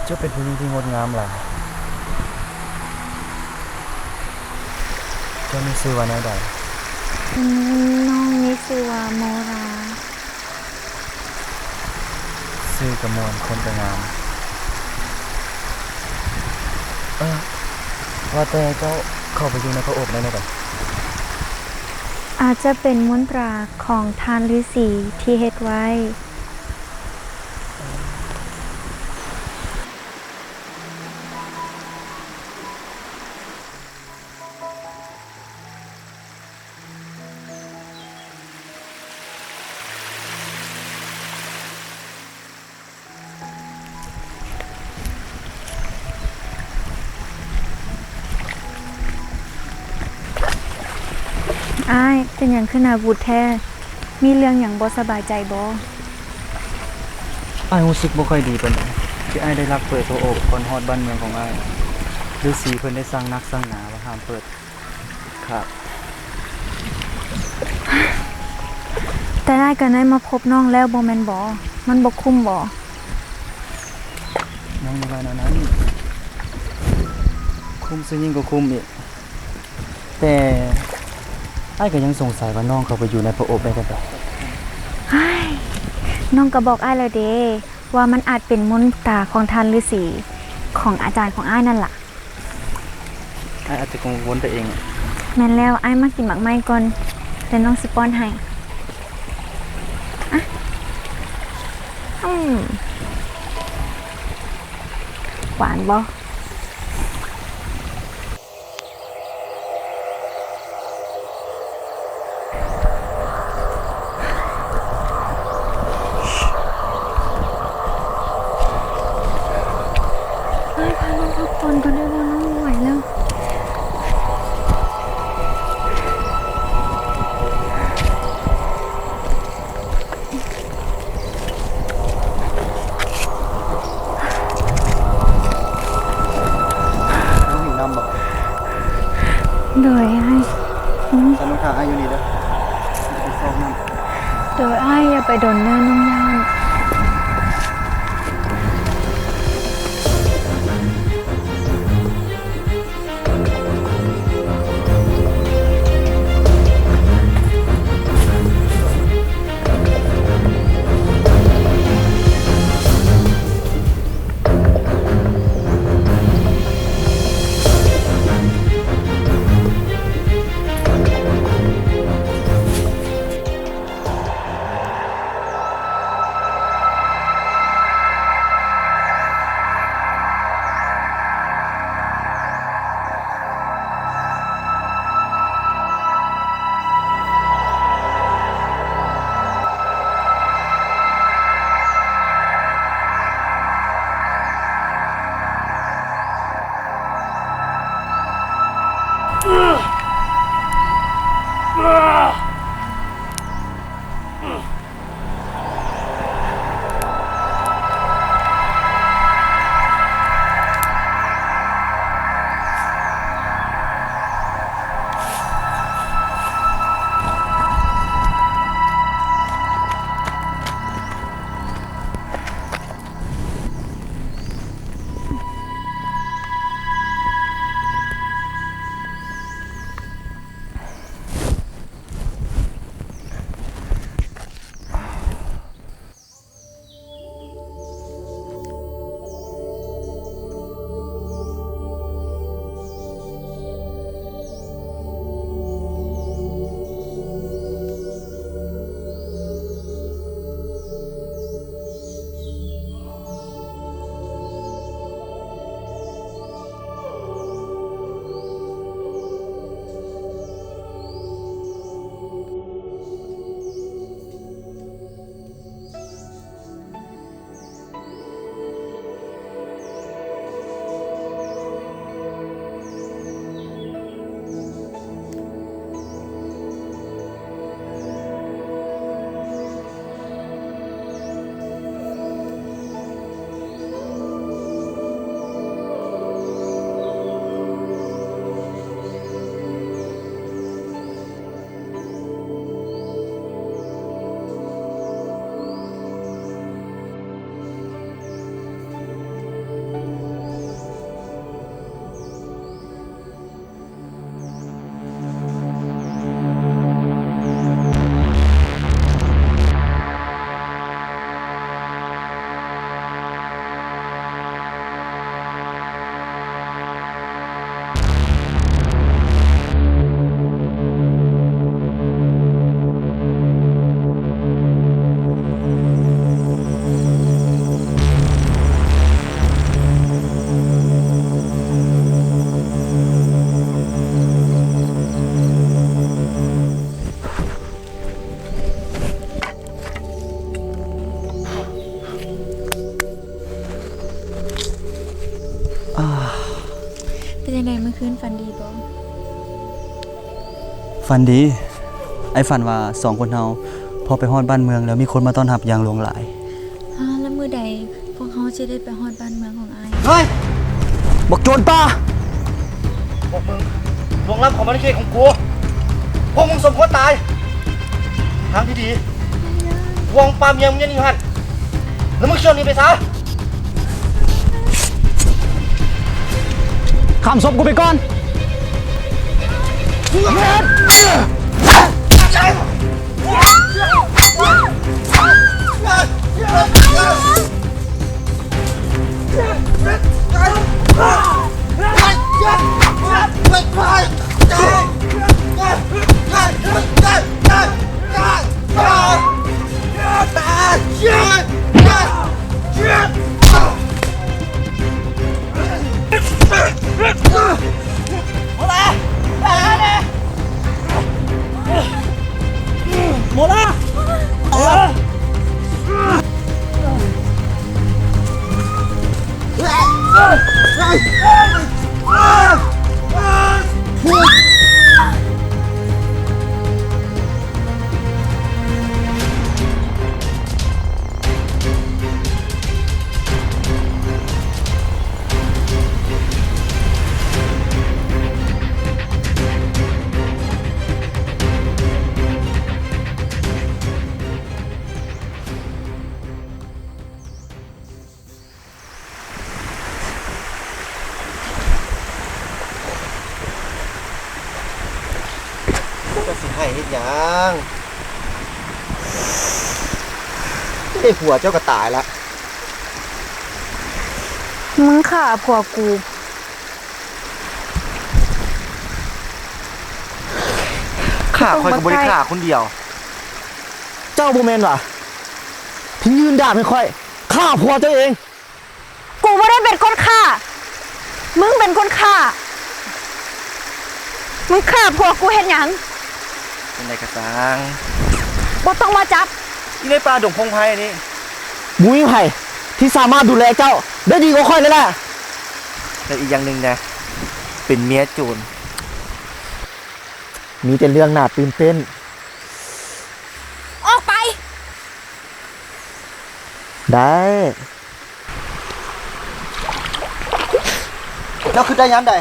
ເຈົ້າເປັນຜູ້ຍິງທີ່ງົດງາມຫຼາຍ. ເຈົ້າມີຊື່ວ່າແນວໃດ? ອືມ, ນ້ອງມີຊື່ວ່າໂມລາ. ຊື່ກໍມ່ວນ, ຄົນກໍງາມ. ເອີ, ວ່າແຕ່ເຈົ້າເຂົ້າໄປຢູ່ໃນພະອົບໄດ້ແນວໃດ? ອາດຈະເປັນມົນຕາຂອງທ່ານລືສີທີ່ເຮັດໄວ້. ອ້າຍ ເປັນຫຍັງຄືໜ້າຫວູດແທ້? ມີເລື່ອງຫຍັງບໍ່ສະບາຍໃຈບໍ່? ອ້າຍຮູ້ສຶກບໍ່ຄ່ອຍດີປານໃດ ທີ່ອ້າຍໄດ້ລັກເປີດພະອົບກ່ອນຮອດບ້ານເມືອງຂອງອ້າຍ. ລືສີເພິ່ນໄດ້ສັ່ງໜັກສັ່ງໜາວ່າຫ້າມເປີດ. ຄັບ. ແຕ່ອ້າຍກໍໄດ້ມາພົບນ້ອງແລ້ວບໍ່ແມ່ນບໍ? ມັນບໍ່ຄຸ້ມບໍ? ນ້ອງຢ່າວ່າແນວນັ້ນ. ຄຸ້ມຊະຍິ່ງກວ່າຄຸ້ມອີກ. ແຕ່ອ້າຍກໍຍັງສົງໄສວ່ານ້ອງເຂົ້າໄປຢູ່ໃນພະອົບໄດ້ແນວໃດ? ເຮີ້ຍ ນ້ອງກໍບອກອ້າຍແລ້ວເດ້ ວ່າມັນອາດເປັນມົນຕາຂອງທ່ານລືສີ ຂອງອາຈານຂອງອ້າຍນັ້ນລະ. ອ້າຍອາດຈະກັງວົນໄປເອງ. ແມ່ນແລ້ວ, ອ້າຍມາກິນໝາກໄມ້ກ່ອນ, ແລ້ວນ້ອງຊິປ້ອນໃຫ້. ອະ ອືມ ຫວານບໍ່? ອ້າຍພານ້ອງພັກຜ່ອນກ່ອນໄດ້ບໍ່? ນ້ອງບໍ່ໄຫວແລ້ວ. ນ້ອງຫິວນ້ຳບໍ່? ໂດຍ ອ້າຍ. ອືມ ຊັ້ນນ້ອງຖ້າອ້າຍຢູ່ນີ້ເດີ ໄປຊອກນ້ຳ. ໂດຍ ອ້າຍ ຢ່າໄປດົນເດີ ນ້ອງຢ້ານ. ຝັນດີ. ອ້າຍຝັນວ່າສອງຄົນເຮົາພໍໄປຮອດບ້ານເມືອງ ແລ້ວມີຄົນມາຕ້ອນຮັບຢ່າງຫຼວງຫຼາຍ. ຮະ ແລ້ວມື້ໃດພວກເຮົາຊິໄດ້ໄປຮອດບ້ານເມືອງຂອງອ້າຍ? ເຮີ້ຍ! ບັກໂຈນປ່າ! ພວກມຶງລ່ວງລ້ຳເຂົ້າມາໃນເຂດຂອງກູ. ພວກມຶງສົມຄວນຕາຍ. ທາງທີ່ດີ ພວກປາເມຍມຶງຍັງຢູ່ຫັ້ນ ແລ້ວມຶງຊິໜີໄປໃສ? ຂ້າມສົບກູໄປກ່ອນ. ເຈົ້າຊິໄຫ້ເຮັດຫຍັງ? ໄດ້ຜົວເຈົ້າກໍຕາຍລະ. ມຶງຂ້າຜົວກູ. ຂ້າຂ້ອຍກໍບໍ່ໄດ້ຂ້າຄົນດຽວ. ເຈົ້າບໍ່ແມ່ນຫວາ ທີ່ຍື່ນດາບໃຫ້ຂ້ອຍຂ້າຜົວເຈົ້າເອງ? ກູບໍ່ໄດ້ເປັນຄົນຂ້າ. ມຶງເປັນຄົນຂ້າ. ມຶງຂ້າຜົວກູເຮັດຫຍັງ? ຈັ່ງໃດກໍຊ່າງ ບໍ່ຕ້ອງມາຈັບ. ຢູ່ໃນປ່າດົງພົງໄພນີ້ ບໍ່ມີໃຜທີ່ສາມາດດູແລເຈົ້າໄດ້ດີກວ່າຂ້ອຍເລີຍແຫຼະ. ແລະອີກຢ່າງໜຶ່ງນະ ເປັນເມຍໂຈນ ມີແຕ່ເລື່ອງໜ້າຕື່ນເຕັ້ນ. ອອກໄປ. ໄດ້. ເຈົ້າຄິດໄດ້ຍາມໃດ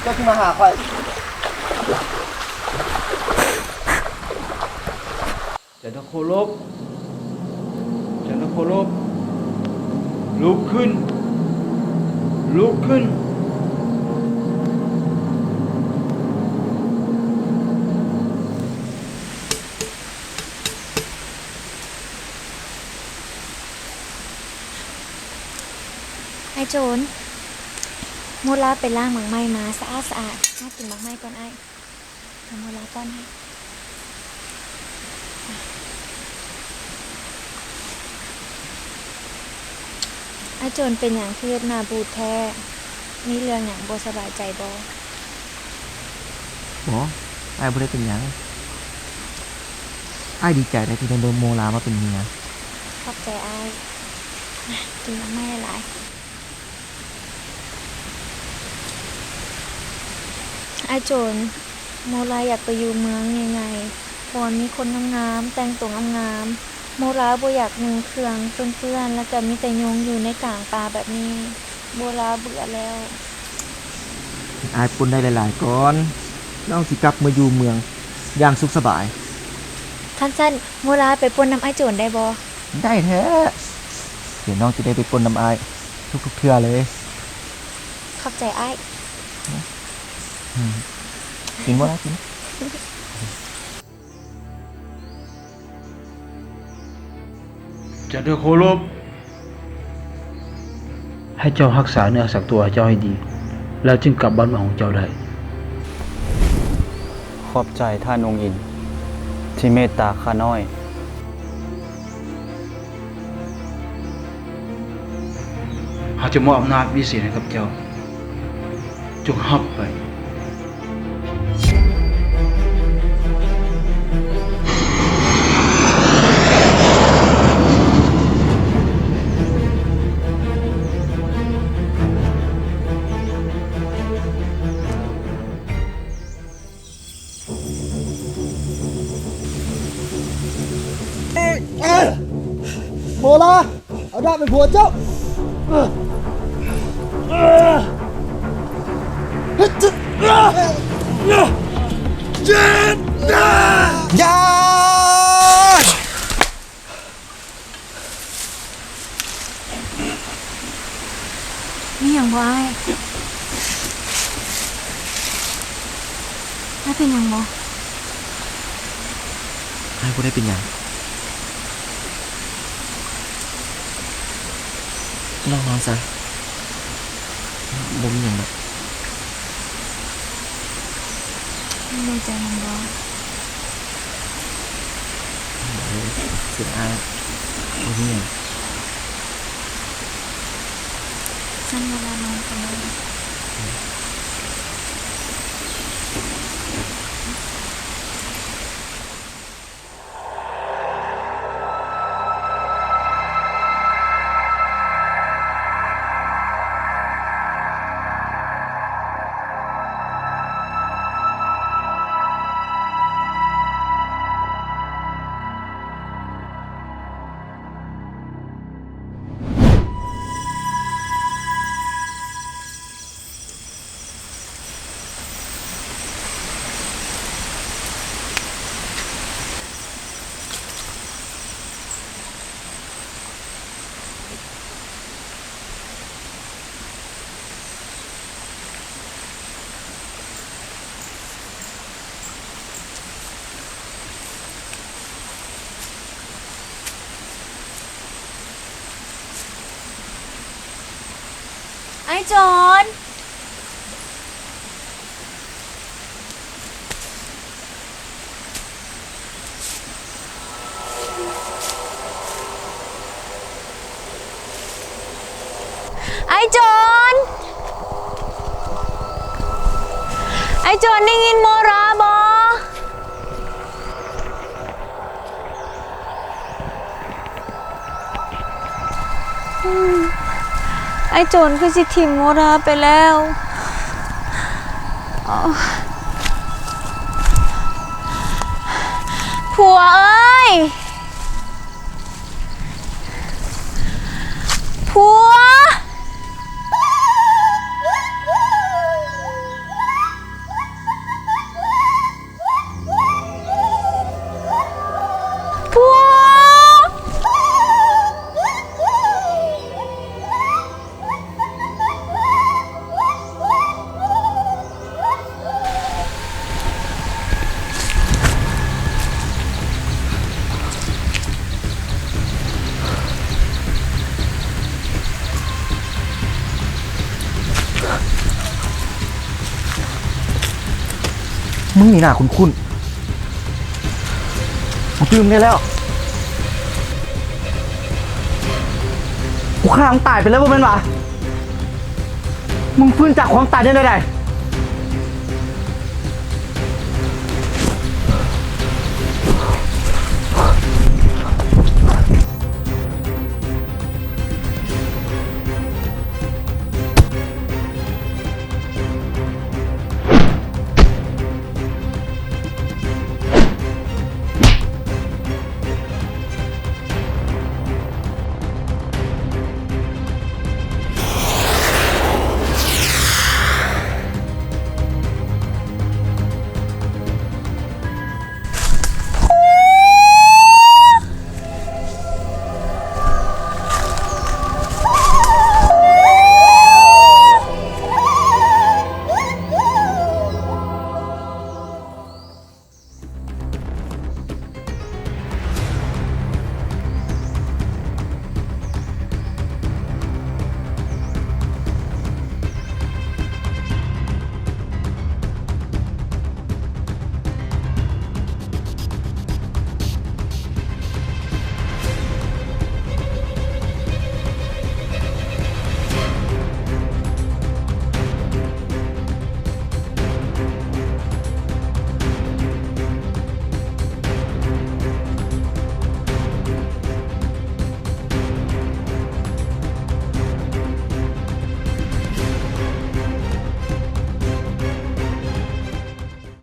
ເຈົ້າຈຶ່ງມາຫາຂ້ອຍ? ຈັນທະໂຄລົບ ຈັນທະໂຄລົບ ລຸກຂຶ້ນ ລຸກຂຶ້ນ. ອ້າຍໂຈນ, ໂມລາໄປລ້າງໝາກໄມ້ມາສະອາດໆ, ມາກິນໝາກໄມ້ກ່ອນອ້າຍ. ເອົາໂມລາປ້ອນໃຫ້. ອ້າຍໂຈນເປັນຫຍັງຄືເຮັດໜ້າບູດແທ້? ມີເລື່ອງຫຍັງບໍ່ສະບາຍໃຈບໍ່? ບໍ່, ອ້າຍບໍ່ໄດ້ເປັນຫຍັງ. ອ້າຍດີໃຈໄດ໋ທີ່ໄດ້ໂມລາມາເປັນເມຍ. ຂອບໃຈອ້າຍ. ມາ, ກິນໝາກໄມ້ຫຼາຍໆ. ອ້າຍໂຈນ, ໂມລາຢາກໄປຢູ່ເມືອງໃຫຍ່ໆ ບ່ອນມີຄົນງາມໆ ແຕ່ງໂຕງາມໆ. ໂມລາບໍ່ຢາກນຸ່ງເຄື່ອງເປື້ອນໆ ແລ້ວກະມີແຕ່ຍຸງຢູ່ໃນກາງປ່າແບບນີ້. ໂມລາເບື່ອແລ້ວ. ໃຫ້ອ້າຍປົນໄດ້ຫຼາຍໆກ່ອນ, ນ້ອງຊິກັບມາຢູ່ເມືອງຢ່າງສຸກສະບາຍ. ຄັນຊັ້ນ ໂມລາໄປປົນນຳອ້າຍໂຈນໄດ້ບໍ່? ໄດ້ແທ້. ດຽວນ້ອງຈະໄດ້ໄປປົນນຳອ້າຍທຸກໆເທື່ອເລີຍ. ຂອບໃຈອ້າຍ. ອືມ ກິນບໍ່ລະ? ກິນ. ຈັນທະໂຄລົບ. ໃຫ້ເຈົ້າຮັກສາເນື້ອຮັກສາຕົວເຈົ້າໃຫ້ດີ ແລ້ວຈຶ່ງກັບບ້ານເມືອງຂອງເຈົ້າໄດ້. ຂອບໃຈທ່ານອົງອິນທີ່ເມດຕາຂ້ານ້ອຍ. ເຮົາຈະມອບອຳນາດວິເສດໃຫ້ກັບເຈົ້າ. ຈົ່ງຮັບໄປ. ເ ໂມລາ ເອົາດາບໃຫ້ຜົວເຈົ້າ. ຢ່າ! ມີຫຍັງບໍ່ອ້າຍ? ອ້າຍເປັນຫຍັງບໍ່? ອ້າຍບໍ່ໄດ້ເປັນຫຍັງ. ນ້ອງນອນຊະ. ບໍ່ມີຫຍັງດອກ. ນ້ອງໃຈມັນບໍ່? ເອີ ເຊື່ອອ້າຍ ບໍ່ມີຫຍັງ. ຊັ້ນເວລານອນກັນເລີຍ. ອ້າຍຈອນ! ອ້າຍຈອນ! ອ້າຍຈອນ ໄດ້ຍິນໂມລາບໍ່? ອ້າຍໂຈນຄືຊິຖິ້ມໂມລາໄປແລ້ວ. ຜົວເອີຍ! ຜົວ! ມຶງນີ້ໜ້າຄຸ້ນໆ. ກູຕື່ມໄດ້ແລ້ວ. ກູຂ້າມຶງຕາຍໄປເລີຍບໍ່ແມ່ນຫວາ? ມຶງຟື້ນຈາກຄວາມຕາຍໄດ້ແນວໃດ?